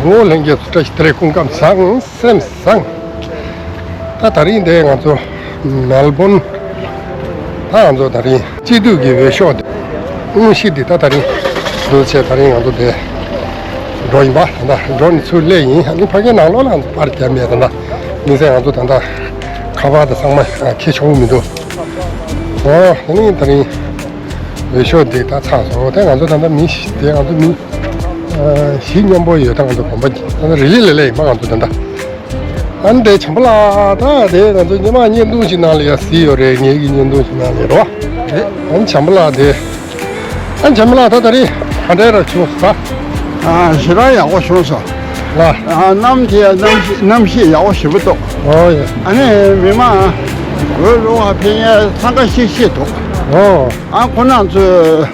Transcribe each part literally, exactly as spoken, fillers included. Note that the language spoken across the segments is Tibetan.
ཨོ་ལྷན་རྒྱས་ཚོ་བཀྲ་ཤིས་བདེ་ལེགས། སྐུ་ཁམས་བཟང་། སེམས་བཟང་། ད་དེ་རིང་འདི་ང་ཚོ་མེལ་བོན། ད་ང་ཚོ་དེ་རིང་སྐྱིད་སྡུག་གི་འོས་ཤོག་དེ། དངོས་གཞི་འདི་ད་དེ་རིང་འདུག་བྱས། དེ་རིང་ང་ཚོ་འདི་འགྲོ་ཡིན་པ། ད་ལྟ་འགྲོ་ནས་ཚུར་སླེབས་ཡིན། ཨ་ནི་ཕ་གིའི་ནང་ལོགས་ལ་ང་ཚོ་པར་རྒྱབ་མེད། ད་ལྟ་ཉིན་མཚན་ང་ཚོ་ད་ལྟ་ཁ་པར་དང་ཚང་མ་འཁྱེར་ཆོག་གི་མི་འདུག་ཨོ་ཨ་ནི་དེ་རིང་འོས་ཤོག་འདི་ད་ཚར་སོང་། དེ་ང་ཚོ་ད་ལྟ་མི་བཞི། དེ་ང་ཚོ་མི་བཞི་མཉམ་པོ་ཡོད། ད་ང་ཚོ་གོམ་པ་ད་ལྟ་རི་ལི་ལི་ལི་ཡིན་པ། ང་ཚོ་ད་ལྟ། ཨ་ནི་དེ་བྱམས་པ་ལགས། ད་དེ་ང་ཚོ་སྔོན་མ་བརྙན་ཐུང་ཞིག་ནང་ལ་ཡང་གཟིགས་ཡོད་རེད། ངེད་ཀྱི་བརྙན་ཐུང་ཞིག་ནང་ལ་རོ། ཨ་ནི་བྱམས་པ་ལགས་དེ། ཨ་ནི་བྱམས་པ་ལགས། ད་དེ་རིང་ག་འདྲ་ར་བྱུང་སོང་། ཨ་ཞེ་དྲག་ཡག་པོ་བྱུང་སོང་། ལ། ཨ་གནམ་དེ་གནམ་གཤིས་གནམ་གཤིས་ཡག་པོ་ཞེ་པོ་འདུག་ཨོ་ཡ། ཨ་ནི་མི་མང་འོས་བླུག་ག་ཕེབས་མཁན་འཚང་ཁ་ཤིག་ཤིག་འདུག་ཨོ། ཨ་ཁོ་རང་ཚོས་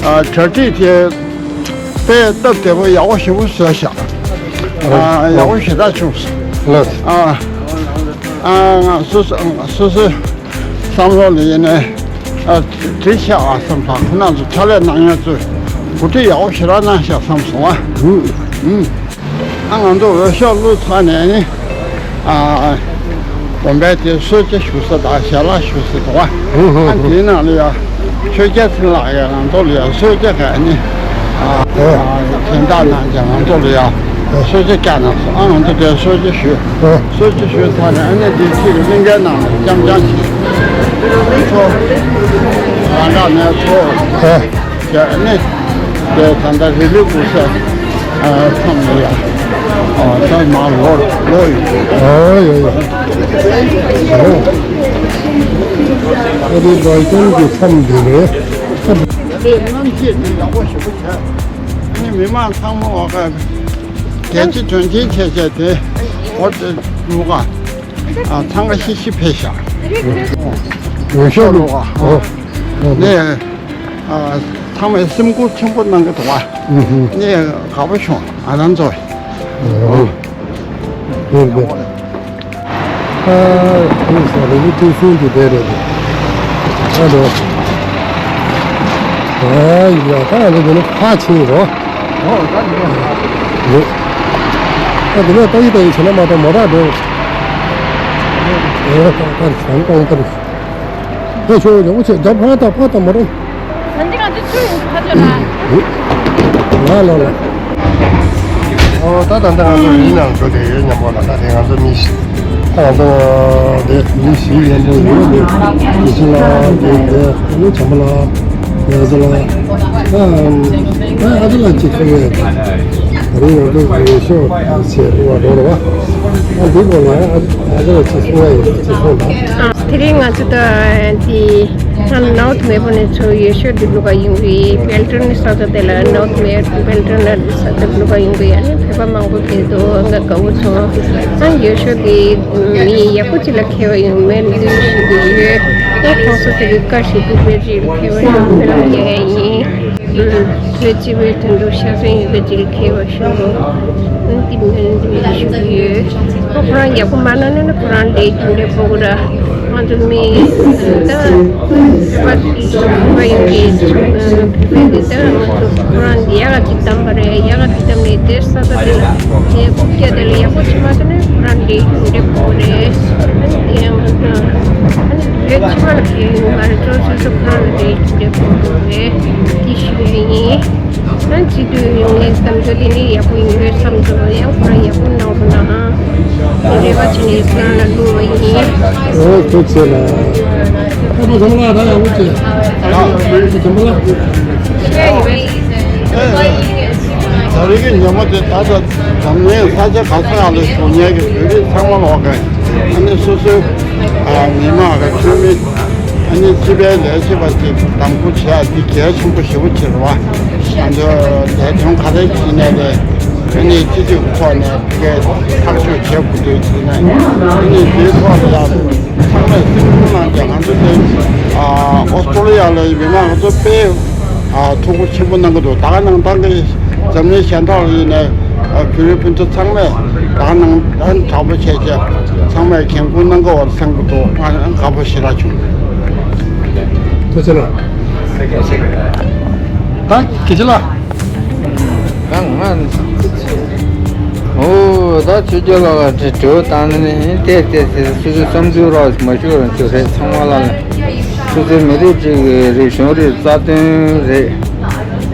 ཨ་གྲ་སྒྲིག་དེ་དཔེ་སྟབས་བདེ་པོ་ཡག་པོ་ཞེ་པོ་བཟོས་ཤག་ཨ་ཡག་པོ་ཞེ་དྲག་བྱུང་སོང་། ལགས། ཨ་ཨ་ང་སོ་སོ་སོ་སོའི་བསམ་བློ་ལ་ཡིན་ནའི་ཨ་འགྲིག་ཤག་ཨ་བསམ་སོང་། ཁོ་རང་ཚོ་ཕྱག་ལས་གནང་མཁན་ཚོས་གོ་སྒྲིག་ཡག་པོ་ཞེ་དྲག་གནང་ཤག་བསམ་སོང་ཨ། ཨུ། ཨུ། ཨ་ང་ཚོ་འོས་ཤོག་བླུགས་ཚར་ནས་ནི། ཨ། དགོན་པའི་དེ་གསོལ་ཇ་ཞུ་ས་དང་ཞལ་ལག་ཞུ་ས་འདུག་བ། ཨ་དེའི་ནང་ལ་ཡ་ཆོས་རྒྱལ་ཚེ་ལགས་ཀྱིས་ང་ཚོ་ལ་ཡ་གསོལ་ཇ་ག་ནི། ཨ། ཨ་དན་རྟགས་གནང་བྱས་ང་ཚོ་ལ་ཡ་གསོལ་ཇ་བཀལ་གནང་སོང་། ཨ་ང་ཚོ་དེ་གསོལ་ཇ་ཞུས། གསོལ་ཇ་ཞུས་ཚར་ནས་ཨ་ནི་དེ་ཕྱིར་གླིང་གའི་ནང་ལ་འཆམ་འཆམ་བྱས། ཚོ། རང་དྲག་ནས་ཚོ། ཨ། བྱས་ནས་དེ་ད་ལྟ་རི་ལི་གུ་ས་མཚམས་ལ་ཡ། ཨ་ད་མར་ལོག་ལོག་ཡོང་། ཨོ་ཡོ་ཡོ། ཨོ། ཨ་རི་ལོ་ཡོན་གྱི་མཚམས་འདི་རེད། དེ་གནམ་གཤིས་དེ་ཡག་པོ་ཞེ་པོ་བྱས། ཨ་ནི་མི་མང་ཚང་མ་འོ་ག་གལ་ཆེ་དོན་ཆེན་བྱས་བྱས་དེ་འོ་དེ་ལུག་ག་ཨ་འཚང་ཁ་ཤིག་ཤིག་ཕེབས་ཤག་འོས་ཤོག་བླུག་ག་ཨོ། ཨོ། ནས། ཨ། ཚང་མས་སེམས་ཁུར་ཆེན་པོ་གནང་གི་འདུག་བ། ཨུ་ཧུ། ནས་དགའ་པོ་བྱུང་ང་རང་ཚོ། ཨོ། རེད་རེད། ཨ། ཁོང་ས་རེ་བོ་ཏི་སུན་གྱི་དེ་རེད། ཨ་ལོ། ཨ་ཡ་ད་ང་ཚོ་འདི་ནས་ཕར་ཕྱིན་རོ། ཨོ་ད་ནི། རེད། ཨ་འདི་ནས་ཏ་ཡི་ཏ་ཡི་བྱས་ན་མ་གཏོགས་མོ་ཊ་འགྲོ། ཨེ་ད་ད་ཞང་ཀང་ཏར། ཧེ་ཆོ་ཡོང་ཆེ་རྒྱབ་ཕ་ད་ཕ་ད་མ་རེད། ད་འདི་ང་ཚོ་ཚུར་ཡོང་ཁ་ཚོད་ལ། ལ་ལ་ལ། ཨོ་ད་ད་ད་ང་ཚོ་མི་ནང་འགྲོ་དེ་ཡོད་སྙམ་པོ་ལ། ད་དེ་ང་ཚོ་མི་ཤི། ད་ང་ཚོ་དེ་མི་ཤི་སྙམ་པོ་ཡོད་དེ། དེ་ཤི་ལ་དེ་དེ་ནི་བྱམས་པ་ལ་ཡ་ཟི་ལ། ཨ་ཨ་ཨ་ད་ལ་ཅིག་སོང་ཡོད། ད་རིང་ང་ཚོ་འོས་ཤོག་བྱས་འགྲོ་བ་འགྲོ་ར་བ། ཨ་འདི་གོ་ལ་ཨ་ཨ་ད་ལ་ཅིག་སོང་ཡ་ཡོད་ཅིག་སོང་ད། དེ་རིང་ང་ཚོ་ད་དེ་ཨ་ནོར་ཐི་མེལ་བོན་ནས་ཚུར་འོས་ཤོག་འདི་བླུག་ག་ཡོང་གི། སྦེལ་ཊོན་ནི་ས་ཆ་དེ་ལ་ནོར་ཐི་མེལ་སྦེལ་ཊོན་ལ་ས་ཆ་བླུག་ག་ཡོང་གི། ཡ་ནི་བོད་པ་མང་པོ་ཕེབས་འདུག་ང་དགའ་བོ་བྱུང་། ཨ་འོས་ཤོག་འདི་མི་ཡག་པོ་ཅིག་ལ་འཁེལ་བ་ཡོང་མེད་འདི་ཞུ་གི་ཡོད། ད་ཁོང་ཚོ་དེ་གི་བཀའ་ཞིག་འདུག་པའི་རིགས་འཁེལ་བ་ཡོང་མེད་ལ་རྒྱག་ཡ་ཡིན། བོད་སྤྱི་པའི་དོན་དུ་ཤ་ཚན་ཡོད་པའི་ཅིག་མཁས་པ་ཞུ་རོགས། ཨ་ནི་དེ་མིན་དེ་མིན་ཞུ་གི་ཡོད། ཁོ་ཁོ་རང་ཡག་པོ་མ་གནང་ན་ནི་ཁོ་རང་ལས་རྒྱུ་འབྲས་ཕོག་གི་ར། ང་ཚོ་མི་ད་བ་བ་ཡོང་གི་བོད་པའི་འདི་ད་ང་ཚོ་ཁོ་རང་ཡག་ག་ཅིག་བདམས་པ་རེད། ཡག་ག་ཅིག་བདམས་ནས་དེ་ས་ད་རེད། དེ་རྐུབ་བཀྱག་དེ་ལ་ཡག་པོ་བྱེད་མ་ཐུབ་ན་ཁོ་རང་ལས་རྒྱུ་འབྲས་ཕོག་གི་རེད། ཨ་ནི་དེ་ཡང་ང་ཚོ་ཨ་ནི་བོད་ཕྱི་པ་ལ་ཕེབས་ཡོང་མ་རེད། གཙོ་ཆེ་ཤོས་ཁོ་རང་ལ་ལས་རྒྱུ་འབྲས་ཕོག་གི་རེད། དེ་ཞུ་ཡ་ཡིན། ཨ་སྤྱི་འཐུས་ཡོང་ནས་གཏམ་བརྗོད་དེ་ནི་ཡག་པོ་ཡིན་པའི་བསམ་ཚུལ་ཡང་ཁོ་རང་ཡག་པོ་གནང་རོགས་གནང་། རེ་བ་བྱས་ནས་ཁོ་རང་ལ་སློང་བ་ཡིན། ཨོ་ཐུགས་རྗེ་ཆེ་ལགས། ཨ་ཁོ་འཛམ་ལགས་ད་ཡག་པོ་བྱས། ཨ་འཛམ་ལགས། ད་རེས་ཀྱི་ཉིན་མོ་དེ་ད་ལྟ་འཛམ་གླིང་ས་ཆ་ག་ས་ག་ལ་བཞུགས་མཁན་གྱི་བོད་རིགས་ཚང་མ་ལོག་གི་ཨ་ནི་སོ་སོའི་ཨ་མི་མང་གི་འཐུས་མི། ཨ་ནི་སྤྱི་པའི་ལས་བྱེད་པ་ཅིག་གདམ་ཁུར་བྱེད་ཡ་འདི་གལ་ཆེན་པོ་ཞེ་པོ་ཅིག་རེད་བ། ང་ཚོ་ལས་དོན་ག་རེ་བྱེད་ནའི་རེད། ཨ་ནི་སྤྱི་འཐུས་ཀྱི་ཐོག་ནས་ཕ་གིར་ཐག་གཅོད་བྱེད་དགོས་འདུག་བྱས་ན། ཨ་ནི་འདིའི་ཐོག་ལ་ཡང་ཚང་མས་སེམས་ཁུར་གནང་བྱས། ང་ཚོ་འདི་ཨ་ཨོ་སི་ཀྲོ་ལི་ཡ་ལ་ཡོད་པའི་མི་མང་ང་ཚོ་དཔེ་ཨ་ཐུགས་ཁུར་ཆེན་པོ་གནང་གི་འདུག་ད་ག་ནང་བཏང་གི་འཛམ་གླིང་གཞན་དག་ལ་ཡིན་ནའི་ཨ་བོད་རིགས་སྤུན་ཟླ་ཚང་མས་ད་ག་ནང་ད་དྲག་པོ་བྱས་བྱས་ཚང་མས་འགན་ཁུར་གནང་གི་ཡོད་བསམ་གི་འདུག་ང་དགའ་པོ་ཞེ་དྲག་བྱུང་། ཐུགས་རྗེ་ཆེ་ལགས། ད་དགེ་ཆེ་ལགས། ད་ང་། ཨོ་ད་ཆོས་རྒྱལ་ལགས་ལ་དྲི་དྲི་བ་བཏང་ནས་ཏེ་ཏེ་ཏེ་སོ་སོའི་བསམ་ཚུལ་རག་མ་ཞུ་རང་ཆོས་རེད། ཚང་མ་ལ་ལ་སོ་སོའི་མི་རིགས་གཅིག་གི་རིག་གཞུང་རིག་རྩ་དོན་རེད།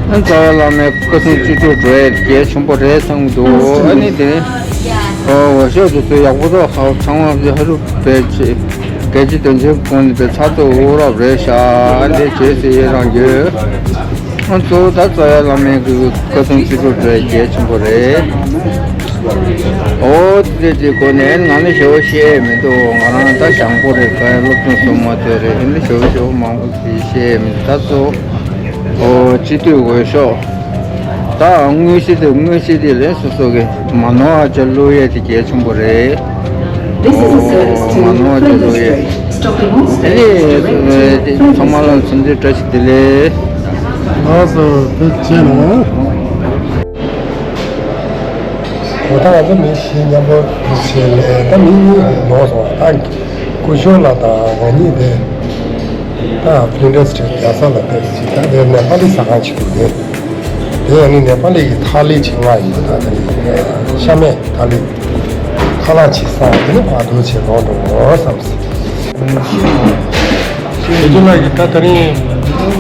ཨ་རྩ་བའི་བླ་མའི་བཀའ་གསུང་བཅུ་དྲུག་འགྲོ་ཡས་གལ་ཆེན་པོ་རེད་བསམ་གྱི་འདུག་ཨ་ནི་དེ་ནི་ཨོ་ཤོག་དེ་ཚོ་ཡག་པོ་འདུག་ཧ་ཚང་མ་ཧ་རུ་བེད་ཆེ་གལ་ཆེ་དོན་ཆེན་ཁོང་ནི་བེད་ཚར་ཚོ་འུ་རོགས་རེད་ཤག་ཨ་འདི་བྱེད་ཟེར་ཡས་རང་རྒྱུ། ཨ་གཙོ་བོ་ད་རྩ་བའི་བླ་མའི་གི་བཀའ་གསུང་བཅུ་དྲུག་འགྲོ་ཡས་གལ་ཆེན་པོ་རེད། ཨོ་དེ་དེ་གོ་ནས་ང་ནི་ཞེ་པོ་ཤེས་མི་འདུག་ང་རང་ད་ཞང་པོ་རེད། ད་སློབ་སྦྱོང་སོང་མ་ཐོན་རེད། དེ་ནི་ཞེ་པོ་ཞེ་པོ་མང་པོ་ཞེ་ཤེས་མི་འདུག་ད་གཙོ་བོ་ཨོ་སྤྱི་འཐུས་འོས་ཤོག་ད་དངོས་གཞི་དེ་དངོས་གཞི་དེ་ལས་སོ་སོ་གི་མ་ནོར་བ་ཅིག་བླུག་ཡས་དེ་གལ་ཆེན་པོ་རེད། This is a service to མ་ནོར་བ་ཅིག་Flinders བླུག་ཡས། Street. Stopping on ཨ་ནི་Flinders Street. ཚང་མ་ལ་འཚམས་འདྲི་བཀྲ་ཤིས་བདེ་ལེགས། ལགས་སོ་དེ་བྱས་ན། འོ་ད་ང་ཚོ་མི་བཞི་མཉམ་པོ་བྱས་ལས་ད་མི་གཉིས་ལོག་སོང་། ད་སྐུ་ཞབས་ལགས་དང་ང་གཉིས་དེ་ད་Flinders Street རྒྱལ་ས་ལ་ཕེབས་ཅིག་ད་དེ་ནེ་པ་ལི་ཟ་ཁང་ཅིག་འདུག་དེ་དེ་ཡང་ནི་ནེ་པ་ལི་གི་ཐ་ལི་ཅིག་མངགས་ཡིན་པ། ད་དེ་ནི་ཤ་མེད་ཐ་ལི་ཁ་ལག་ཅིག་ཟ་དེ་ནི་བར་དུ་བྱེད་རོགས་འགྲོ་བསམ་སོང་། ཞེས་ཀྱི་ལགས་ཀྱིས་ད་ད་རིང་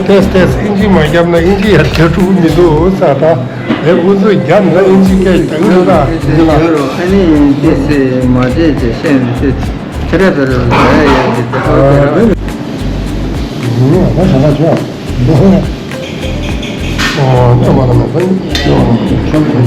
ཏེས་ཏེས་ཨིན་ཇི་མ་བརྒྱབ་ན་ཨིན་ཇི་ཡར་རྒྱག་ཐུབ་མི་འདུག་ས། ད་རེབ་འུ་ཚོས་བརྒྱབ་ན་ཨིན་ཇི་སྐད་རྒྱག་གི་རེད། ད་ཨིན་ཇི་ལ་ཨ་ནི་ཏེས་ཏེས་མ་བརྗེད་ཅེས་བཤད་ནས་ཏེས་ཏེ་རེ་ད་རེ་ལ་ཡ་ཡ་ཏེ་ཏེ་ཧ་ཏེ་ར། ཡིན་ཡང་ད་ཞེ་ལ་བྱོས། ཨོ་ད་མ་ལ་མ་ཕན་ཡོད་ཁྱོད་ཁྱོད་ཁྱོད།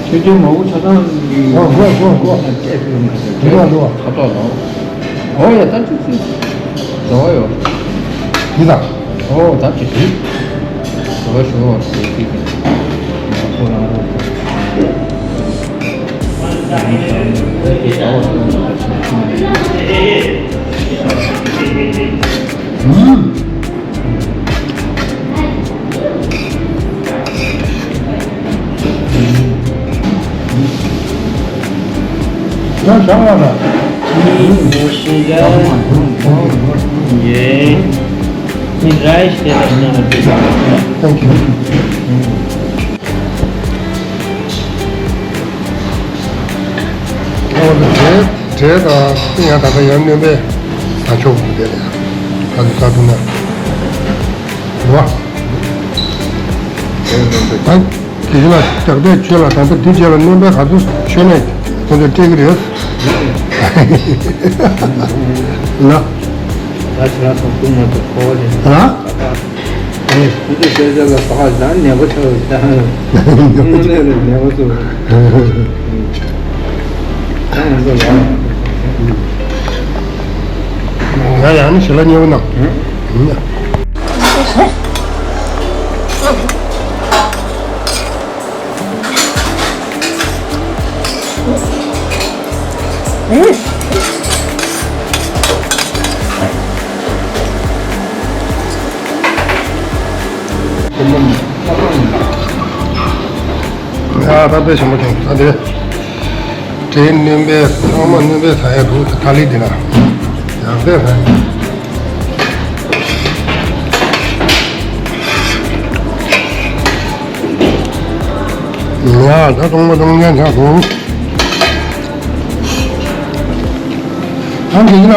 ཆོས་རྒྱལ་མ་བུ་ཆ་ཚང་གི་ཨོ་གོ་གོ་གོ། ཨ་ཅེ་ཕུལ་མ་ཟེར། འགྲོ་བ་འགྲོ་བ། ཁ་ཐོག་ལོ། ཨོ་ཡ་ད་ཅི་ཅི། འགྲོ་བ་ཡོ། འདི་དང་། ཨོ་ད་ཅི་ཅི། འགྲོ་བ་ཞོ་ཟེར་ཅི་ཅི། མ་བུ་རང་བུ། ཡང་ཞང་བ་ན། ཡེ། Thank you. ཨོ་ད་དེ་དེ་དང་ཡང་ད་ལྟ་ཡང་སྣོན་པའི་ཟ་ཆོག་གི་དེ་ལ་ཡང་ད་དུ་ཟ་ཐུབ་ན་རེད་བ། ད་དེ་ལ་རྒྱག་པའི་ཆོས་ལ་ད་ལྟ་དུས་ཆེ་ལ་སྣོན་པའི་ག་ཚོད་ཆོས་ནས་ཁོ་ཚོས་སྤྲད་ཀྱི་རེད། ལ། ད་ཆ་ལ་སོང་ཀུན་མ་ཐུབ་ཁོ་བ་རེད། ལ། ཨེ། ཁོ་ཚོས་བཤད་བྱ་ལ་བག་ལ་ནད་པ་ཆགས་ཡོད་ད། དངོས་གནས་ལ་ནད་པ་ཚོ་རེད། ད་ང་ཚོ་ལ། ང་ཡང་ནི་ཞལ་ལག་མཉེས་པོ་གནང་། ཨང་། ཡ་ད་དཔེ་ཞིམ་པོ་བྱུང་ད་དེ། དེའི་སྣོན་པའི་ཚང་མ་སྣོན་པའི་ཟ་ཡ་འདུག་ད་ཐ་ལི་འདི་ན་ཡག་པས་ཧ། ཡ་ད་གཏོང་མ་གཏོང་ཉན་ཆགས་སོང་། ཨ་འདི་ཡིན་ན་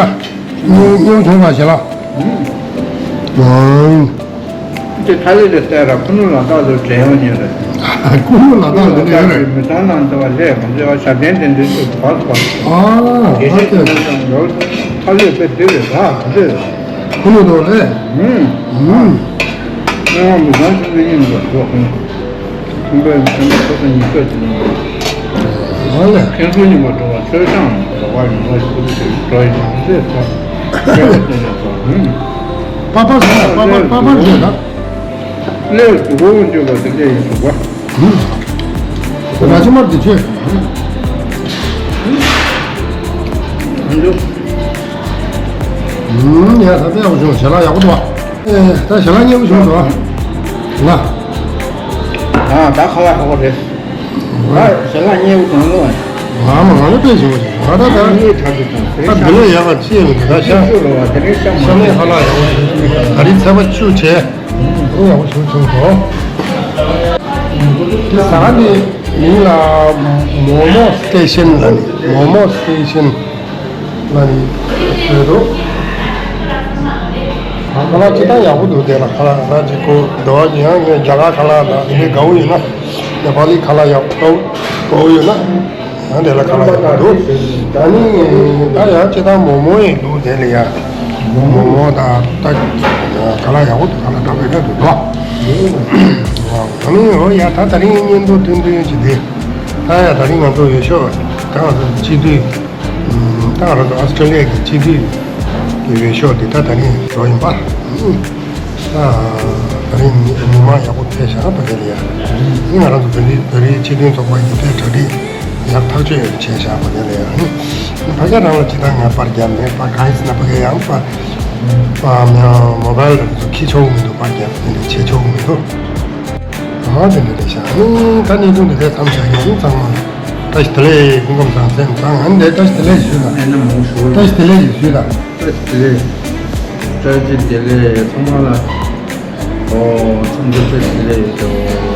སྨྱོ་སྨྱོ་བྱུང་བ་ཞེ་ལ། ཨང་། དེ་ཐ་ལི་ལ་བལྟས་ར་ཁུ་ནུ་ལ་དྭགས་ལ་འདྲེན་ཡོང་ཉེ་རེད། ཁུ་ནུ་ལ་དྭགས་ལ་འདྲེན་ཡོད་རེད། མི་ཚང་ནང་འདྲ་བ་ལས་མི་འདྲ་བ་ཞབས་བརྟན་དེ་འདྲ་ཞིག་བར་བར། ཨ་དགེ་བཤེས་ཨ་དེ་ཚོ་ཡོད། ཐ་ལི་དཔེ་བདེ་རེད་ད་དེ། ཁུ་ནུ་དོ་རེད། ཨུམ། ཨུམ། ཨ་མི་ཚང་ཆུང་ཆུང་ཡིན་པ་འགྲོ་ཁུ་ནུ། ཁྱིམ་པའི་ཁྱིམ་པ་ཁོ་ཚོ་ཉིས་བརྒྱ་ཅིག་ལོངས་པ། ཨ་ལས། ཁྱེད་ཚོ་ཉིན་མོ་འགྲོ་བ་ཆོས་ཤང་འགྲོ་བ་ཉིན་མོ་ཞིག་ཏུ་ཞིག་འགྲོ་ཡིན་ཟེར་ཐོག་ཁྱེད་ཚོ་ཉིན་མོ་ཨུམ། པ་པ་ཟེར་ན་པ་པ་པ་པ་ཟེར་ན། ལས་སུ་གོ་འཇོག་པ་དེ་འདྲ་ཡིན་ཟུག་པ། ཨུམ། ང་ཅི་མར་དེ་ཆོས། ཨུམ། ཡ་ད་ལྟ་ཡག་པོ་བྱུང་། ཞལ་ལག་ཡག་པོ་འདུག་བ། ཨེ་ད་ཞལ་ལག་མཉེས་པོ་བྱུང་འདུག་བ། ལ། ཨ་ད་ཁ་ལག་ཁ་པོ་རེད། ད་ཞལ་ལག་མཉེས་པོ་བྱུང་འདུག་བ། ང་མ་ང་ལ་དཔེ་བྱུང་བ་རེད། ད་ད་ད་ད་འདི་ལས་ཡག་པ་ཅི་ཡང་མི་འདུག་ད་ཤ་ཤ་མེད་ཧ་ལ་ཡག་པོ་ཞིག་ད་རིང་ཚལ་པ་བཅུ་བྱས་ཨང་ཡག་པོ་ཞིག་བྱུང་སོང་། དེ་ཟ་ཁང་དེ་མིང་ལ་མོ་མོ་སི་ཊེ་ཤན་ལབ་ནི་མོ་མོ་སི་ཊེ་ཤན་ལབ་ནི་ཡོད་འདུག་ཁ་ལག་སྤྱིར་བཏང་ཡག་པོ་འདུག་དེ་ལ་ཁ་ལག་ཁ་ལག་ཅིག་ཁོ་འདྲ་བ་ཅིག་ཡང་ངས་རྒྱ་གར་ཁ་ལག་དང་དེ་འདྲའི་དགའ་བོ་ཡོད་ན་ནེ་པ་ལི་ཁ་ལག་ཡག་པོ་དགའ་བོ་ཡོད་ན། ཡང་དེ་ལ་ཁ་ལག་ཡག་པོ་འདུག་ད་ནི་ད་ཡང་སྤྱིར་བཏང་མོག་མོག་ཡིན་འདུག་དེ་ལ་ཡ། མོག་མོག་དང་ད་ཁ་ལག་ཡག་པོ་འདུག་ཁ་ལག་ད་དཔེ་འདྲ་འདུག་དོ། ད་ནི་འོ་ཡ་ད་ད་རིང་བརྙན་ཐུང་ཐུང་ཐུང་ཅིག་དེ། ད་ཡ་ད་རིང་ང་ཚོ་འོས་ཤོག་ད་ང་ཚོ་སྤྱི་འཐུས། ད་ང་ཚོ་ཨོ་སི་ཀྲོ་ལི་ཡ་གི་སྤྱི་འཐུས་ཀྱི་འོས་ཤོག་དེ་ད་ད་རིང་འགྲོ་ཡིན་པ། ད་རིང་མི་མང་ཡག་པོ་ཕེབས་ཤག་བ་དེ་ལ་ཡ། ཨ་ནི་ང་རང་ཚོ་བོད་རིགས་བོད་རིགས་སྤྱི་མཐུན་ཚོགས་པ་ཡིན་དེ་གྲ་སྒྲིག་ཡག་ཐག་ཆོད་ཡོད་བྱས་ཤག་བ་དེ་ལ་ཡ། ཨ་ནི་ཕ་གི་རང་ལ་ཅི་ད་ང་པར་རྒྱབ་མེད་པ་གང་ཡིན་ཟེར་ན་ཕ་གི་ཡང་པ་པ་མོ་བལ་རང་ཚོ་ཁྱེར་ཆོག་གི་མི་འདུག་པར་རྒྱབ་དེ་འདྲ་བྱེད་ཆོག་གི་མི་འདུག་ཨ་དེ་འདྲ་རེད་ཤག་ཨ་ནི་ད་གནས་ཚུལ་འདི་འདྲ་མཚམས་བཞག་ཡིན་ཚང་མ་བཀྲ་ཤིས་བདེ་ལེགས་སྐུ་ཁམས་བཟང་སེམས་བཟང་ཨ་ནི་བཀྲ་ཤིས་བདེ་ལེགས་ཞུ་ད་ཨེ་ན་མང་ཞུ་བཀྲ་ཤིས་བདེ་ལེགས་ཞུ་ད། བཀྲ་ཤིས་བདེ་ལེགས། བཀྲ་ཤིས་བདེ་ལེགས་ཚང་མ་ལ། ཨོ་ཚང་མ་བཀྲ་ཤིས་བདེ་ལེགས་ཡོད་དོ།